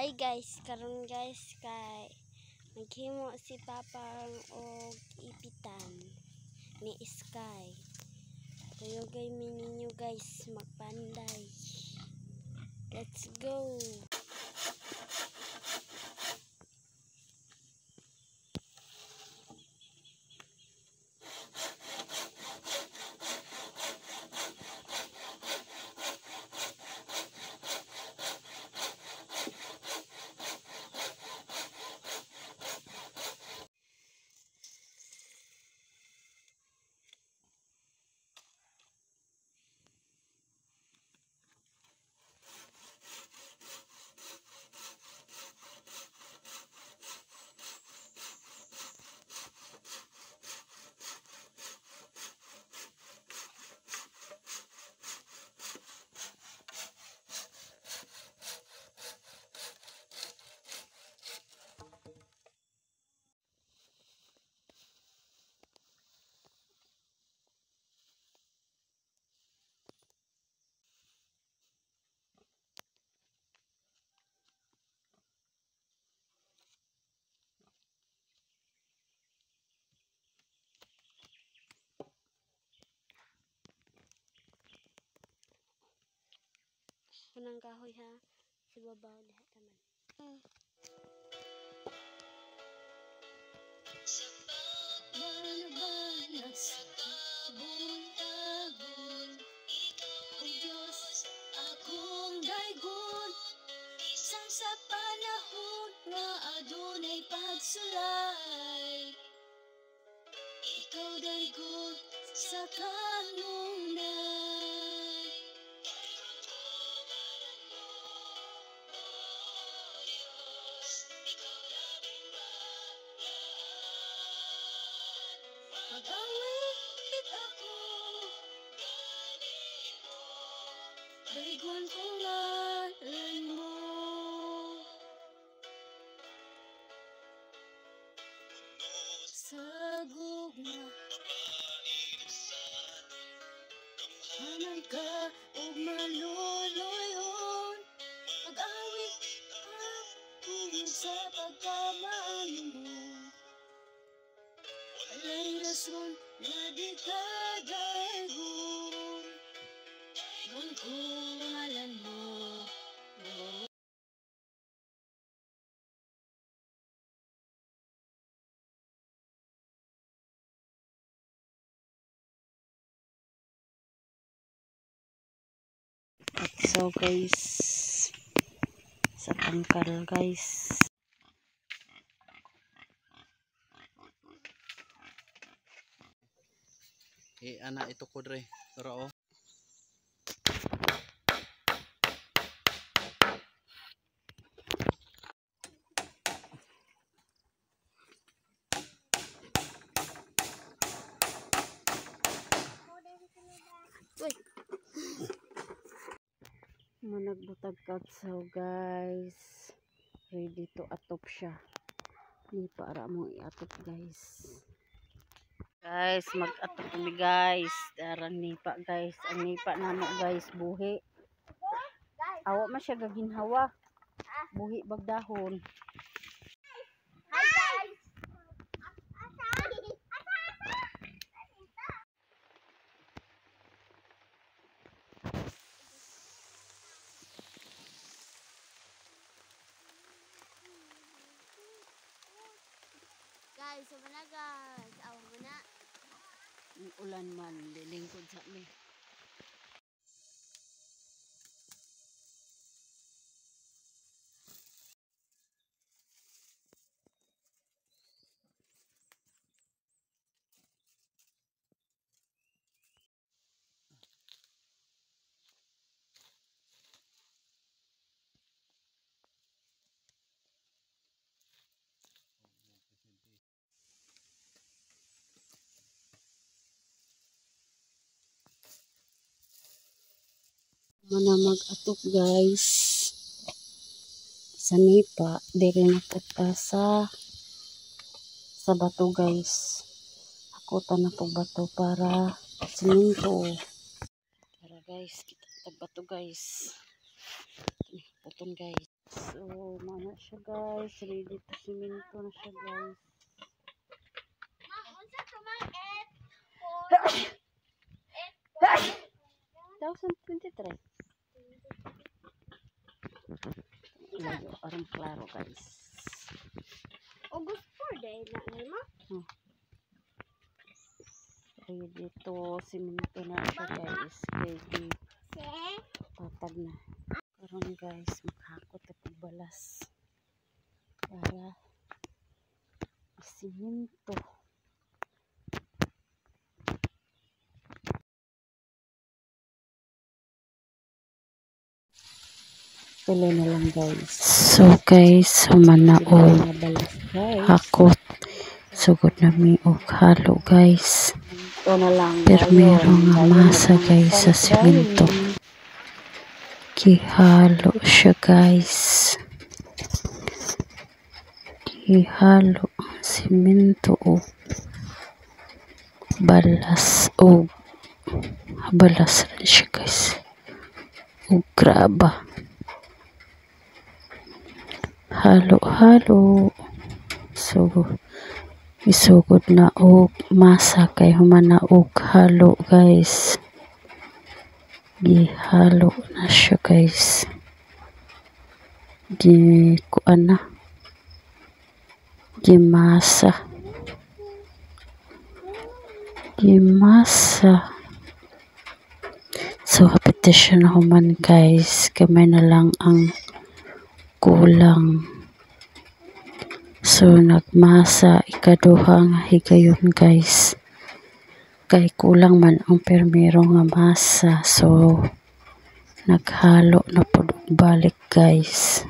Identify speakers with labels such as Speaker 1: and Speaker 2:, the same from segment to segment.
Speaker 1: Hi guys, karon guys kay naghimo si Papang og ipitan ni Sky. Kuyogay mi ninyo guys, magpanday. Let's go. Kunang kahoy ha, sa babaw lahat naman.
Speaker 2: Sa pagbanag sa kabuntagon, ikaw Diyos akong daygon. Bisan sa panahon nga adunay pagsulay, ikaw daygon sa kanunay. Mag-awit ako, daygon ko ngalan mo. Sa gugma, hanay ka ug maluluyon. Mag-awit ako sa pagkamaayo mo. Walay rason nga di ka daygon. Daygon ko ngalan mo.
Speaker 3: So guys, sa tangkal guys.
Speaker 4: Eh, ana ito ko dre. Pero oh.
Speaker 1: Uy.
Speaker 3: Managbutag katsaw guys. Ready to atop siya. Di para mo iatop guys. Guys, mag-atop kami guys. Darang nipa guys. Ang nipa namo guys, buhi. Awa man siya gaginhawa. Buhi bagdahon.
Speaker 1: Hi guys. Guys, sama na guys. Awa mo na.
Speaker 3: Ang ulan man, lilingkod sa mi. Mana mag-atok guys sa nipa, diri na sa bato guys. Ako ta na po bato para simento. Tara guys, kita tag bato guys. Puton guys. So mana siya guys, ready to simento na siya guys.
Speaker 1: Ma'am, unsa to ma'am? 8 4 8
Speaker 3: 2023. Layo, aron klaro guys.
Speaker 1: August 4 day na ni ma.
Speaker 3: Ready to simento na siya guys. Kay
Speaker 1: Se.
Speaker 3: patag na. Karon guys, maghakot ako balas para isimento. Tuloy na lang guys.
Speaker 5: So guys, human na
Speaker 3: Tuloy
Speaker 5: og
Speaker 3: nga balas guys.
Speaker 5: hakot. Sugod na mi og halo guys.
Speaker 3: Ito na lang.
Speaker 5: Permero
Speaker 3: dayon.
Speaker 5: nga
Speaker 3: Dayon,
Speaker 5: masa guys sa
Speaker 3: nagmasa
Speaker 5: simento.
Speaker 3: dayon.
Speaker 5: Gihalo siya guys. Gihalo ang simento og balas og balas rin siya guys. Og graba. Halo-halo. So, isugod na og masa kay human na og halo guys. Gihalo na siya guys. Gikuan na. Gimasa. Gimasa. So, hapit na siya na human guys. Kamay na lang ang kulang. So, nagmasa ikaduha nga higayon guys. Kay kulang man ang permero nga masa. So, naghalo na pud og balik guys.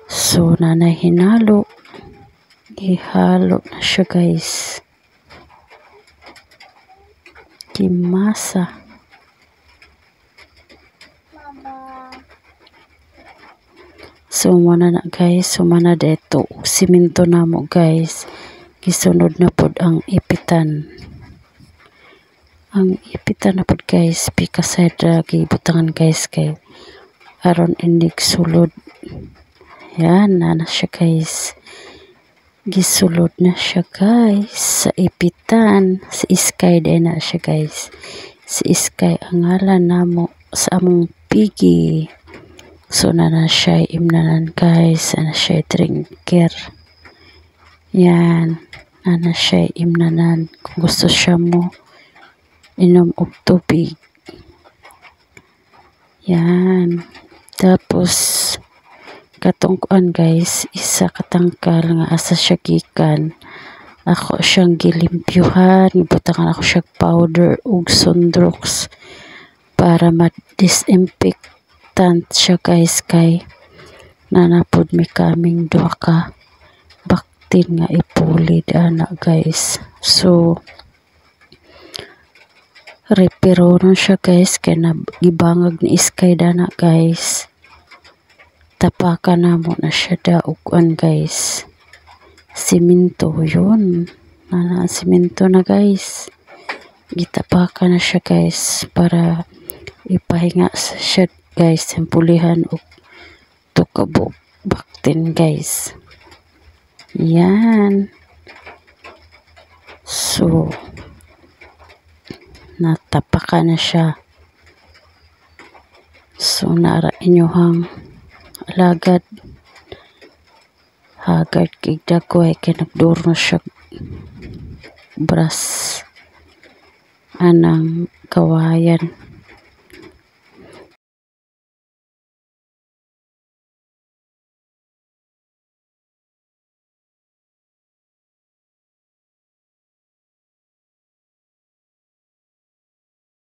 Speaker 5: So, nanay hinalo. Gihalo na siya guys. Gimasa. So, muna na guys. So, mana dito. Simento na mo guys. Gisunod na pod ang ipitan. Ang ipitan na pod guys. Pika side ra gibutangan guys kay aron inig sulod. Yan na na siya guys. Gisulod na siya guys sa ipitan. Si Sky din na siya guys. Si Sky ang ngalan namo sa among pigi. So na na siya imnanan guys. Ana siya drinker. Yan. Ana siya imnanan. Kung gusto siya mo inom og tubig. Yan. Tapos katong kuan guys, isa katangkal nga asa siya gikan. Ako siyang gilimpyuhan, gibutangan ako siya powder ug Sundrox para ma-disinfectant siya guys kay nanapod mi kaming duha ka baktin nga ipulid ana guys. So reperonon siya guys kay gibangag ni Sky dana guys. Tapakan na mo na siya daugan guys. Simento yun. Nana simento na guys. Gitapakan na siya guys para ipahinga siya guys. Simpulihan og tukabok baktin guys. Yan. So natapakan na siya. So nara inyohang alagad hagad kay dagway kay nagdurno siya brass anang kawayan.